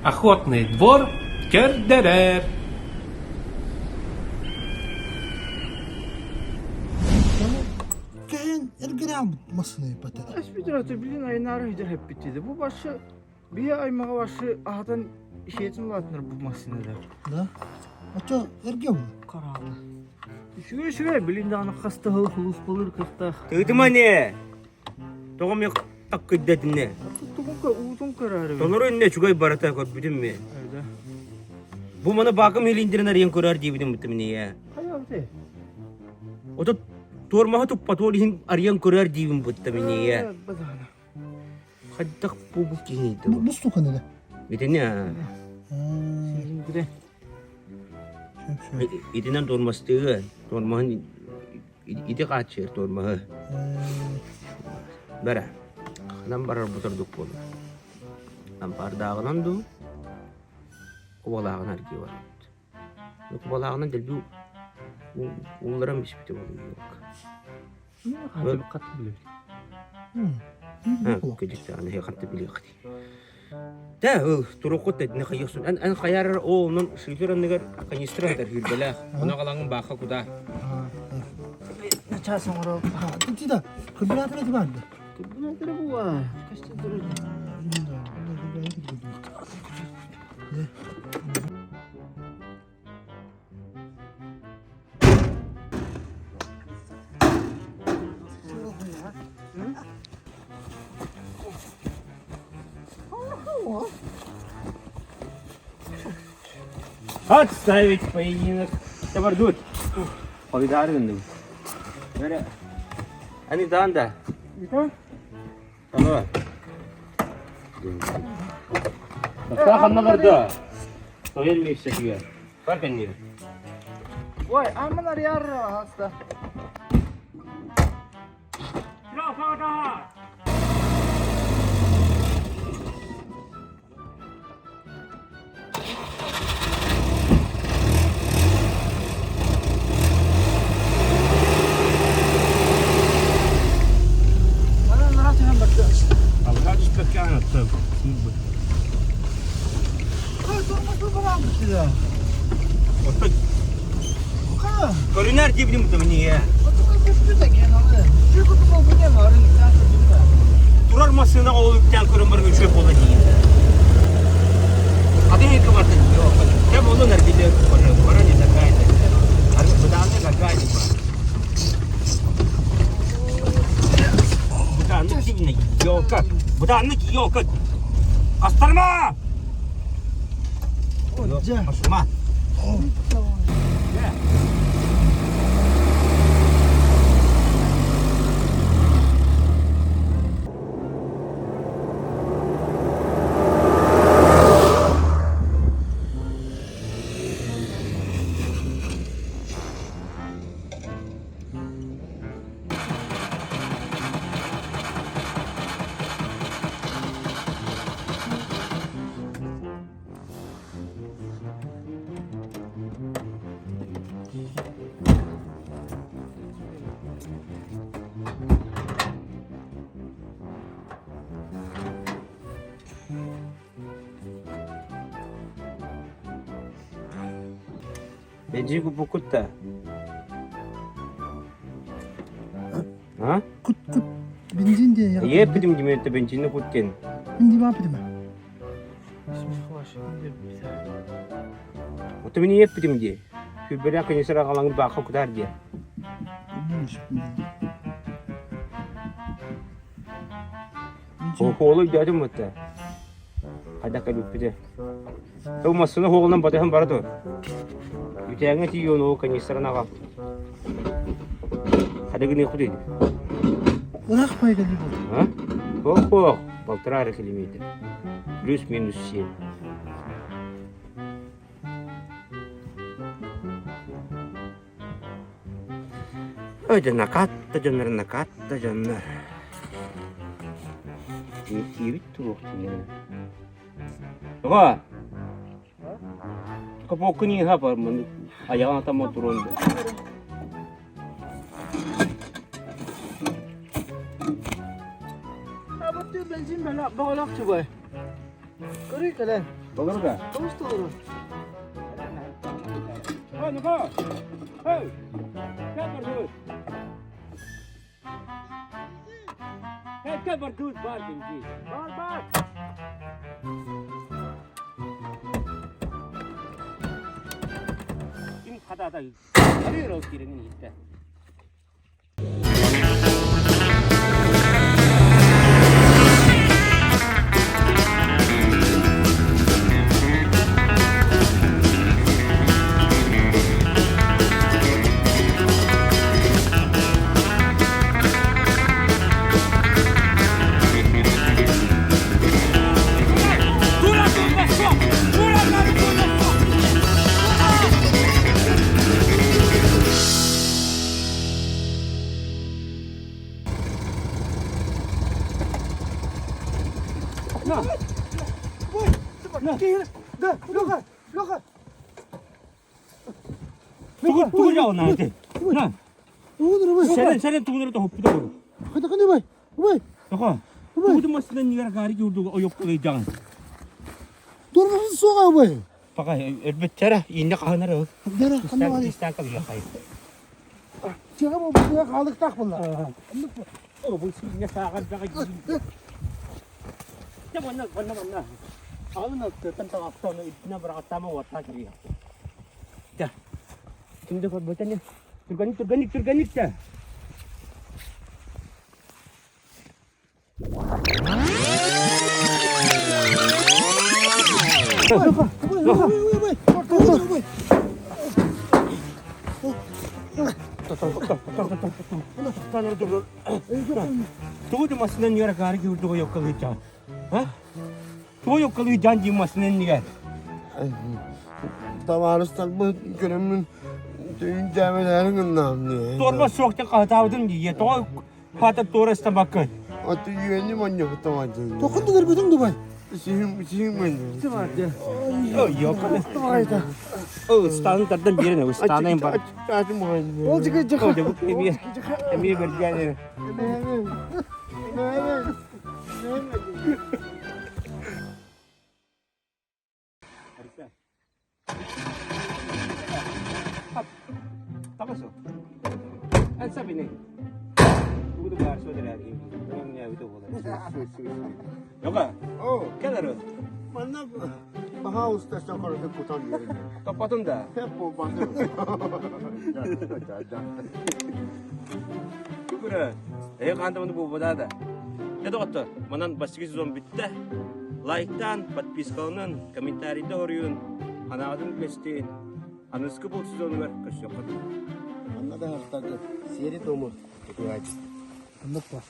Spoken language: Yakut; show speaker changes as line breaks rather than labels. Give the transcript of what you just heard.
Охотный двор көрдөрөр.
Кэһэн эргирээн массыына иппэтэ.
Эспитираты билин айнары хидер хеппитиде. Бу башы бие аймаға башы ахатан ишетин улаатынар бу массыынада.
Да? Очо эрге бұл.
Каралы. Үчүгэй үчүгэй билин даҕаны хаста хыл хулус болur кыахтаах.
Тыытыма не? Тоҕо мен таккыйдатынне?
Тугун уутун көрөөрү.
Толору инне үчүгэй барата көрбүтүм ме.
Öyle.
Бу маны баакым илиндирин арыйан көрөр диэбитим бутум не.
Хайа
Ото туормаһы туппат ол иһин арыйан көрөр диибин бутта миние. Хайдах буолбут киһиний
Бу бу стукан эле.
Итини итинэн туормастыгы туормаһын ити хааччыыр туормаһы. Бара. Ханан барар бутурдук буолар. Ампаардааҕынан дуу, кубалааҕынан аргыы барбыт. Кубалааҕынан дэлби уулларан биспитэ буолуо. Тэ ыл туруккут тэтини хайыахсун эн эн хайаар ол онон шифер анныгар канистра сытар сүүрбэлээх ону аҕалаҥын баахха кутаа
Начаас оҥоро.
Тида, карбюратор эти бар да?
Карбюратор була. Костюм
Отставить поединок. Табардут. Хойдаары гынным. Бere. Ани даанда. Ана. Баста ханна барда. Тоен миссия. Бар кэнниир.
Ой, аммын арыйар хаста. Манан нара түһэн барда.
Алга түспэккэ аҥаттан. Көрүнэр диэбитим бутамниэ. Турар массыына ол үктээн көрөн баран үчүгэй буола диин. Атын екі бартын жоқ. Кем олун эргиле бара не такая. Ары бытаанны какая ба. Бытаанны кигне ёлка. Бытаанны ёлка. Астарма! Астарма. Бензин куппуккут да? А?
Кут кут бензин диэн
Иэппитим димиэтэ бензини кут диэн.
Мин димапитим.
Ото мин иэппитим дии. Күбэрэ канисера аҕалаҥын баахха кутаар диэ. Оһуолу өйдөөтүм бутта. Хайдах кэлбиппитэ. Ол массыына оһуолунан батыһан бара тур. Үтээҥҥэ тиийиэн ол канистраны аҕал. Хайда гыныахпытый?
Ыраах пайда дии буолла.
А? Ох-ох, полтора эрэ километр. Плюс-минус семь. Ой, да накатта дьоннор, накатта дьоннор. Тиийбит туруохтун Оҕо! Капоккун иһа бармын айаҕын атама турун
Абыттыы бензин бэлэх бөҕөлөх чугай. Көрүй кэлэн.
Толору да?
Толус толору.
Ой, ну-ка! Эй! Кэл бардыбыт! Кэл, кэл бардыбыт, бар бензин.
Бар бар.
Ким хатаата? Арыыр ол киирэнин иһиттэ.
Да, Леха, Леха.
Тугу тугу жауна ити. На. Сэрэн сэрэн тугунары тоһуппута буолу.
Хата каны бай. Бай.
Тоҕо? Тугу масынан нигэр гаары курдук ойокку ыйдаҕын.
Дорбасын суоҕа бай.
Пока өлбүттэрэ иинне хаһынар ыл.
Дара ханна бар.
Истан кабыйа хай.
Чыга бу буга хаалыктаах буолла.
О, бу сиинне сааҕар баҕа Дьэ манна манна манна. Аҕалын алтыаттан таҕаста ону үрдүнэ быраҕаттаама уоттаан кэбиһэ. Дьэ. Ким да көрбөтө Түргэнник түргэнник түргэнник дэ. Тугу масынан нигер каары киурдуга йоккалыычаан. А? Тугу йоккалыычаан дии масынан нигер.
Табаарыстарбыт көрөммүн түүн дьээбэлээри гыннаам дии.
Торба суохтан хаһытаабытым дии. Тоҕо хаата туора ыстамаккын.
Аты үөнү манньыктамадын.
Тохунду көрбөтүң дубай.
Сиһим сиһим манньык.
Йоккалы. Ыстаанын тардан биэрэн ыстаанайын бар.
Ол жиги жиха.
Эмиэ бэргээн Таҕыс Эн сабини. Тугу баар суодэрээр Йока. Кэлэр.
Манна пожалуйста, сокорды кутан берин.
Топпотун да. Күкүрэ. Эһи хаантаманы буолбата да. Дьэ доҕоттор, манан бастакы сезон бүттэ. Лайктаан, подпискаланан, комментарийда хоруйун, ханаҕытын үллэстин. Аныгыскы булт сезонугар көрсүөххэ.
Манна да хартарга сиэри тому.
Оннук бар.